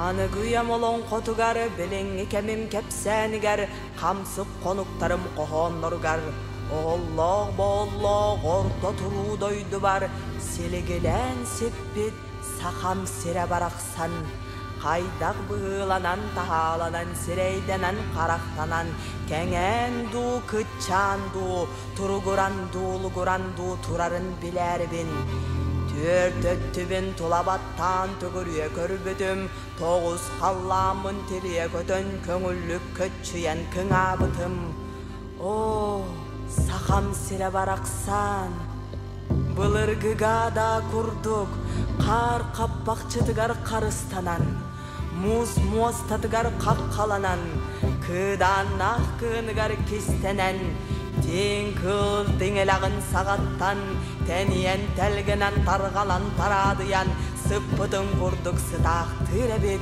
Аныгы үйэм олоҥхотугар, билиҥҥи кэмим кэпсээнигэр, хамсык хонуктарым хоһоонноругар, оҕоллоох-бооллоох орто туруу дойдубар силигилээн сиппит сахам сирэ барахсан хайдах быһыыланан-таһааланан, сирэйдэнэн-харахтанан, кэҥээн дуу, кыччаан дуу, туругуран дуу, лугуран дуу турарын билээрибин, түөрт өттүбүн тула баттаан төгүрүйэ көрбүтүм, тоҕус халлааммын тилийэ көтөн көҥүллүк көччүйэн кыҥаабытым. Оо, сахам сирэ барахсан! Былыргыга да курдук хаар хаппахчытыгар харыстанан, муус муостатыгар хаххаланан, кыыдааннаах кыыныгар кистэнэн, тииҥ кыыл тиҥилэҕин саҕаттан тэнийэн тэлгэнэн тарҕанан тараадыйан сыппытын курдук сытаахтыыр эбит.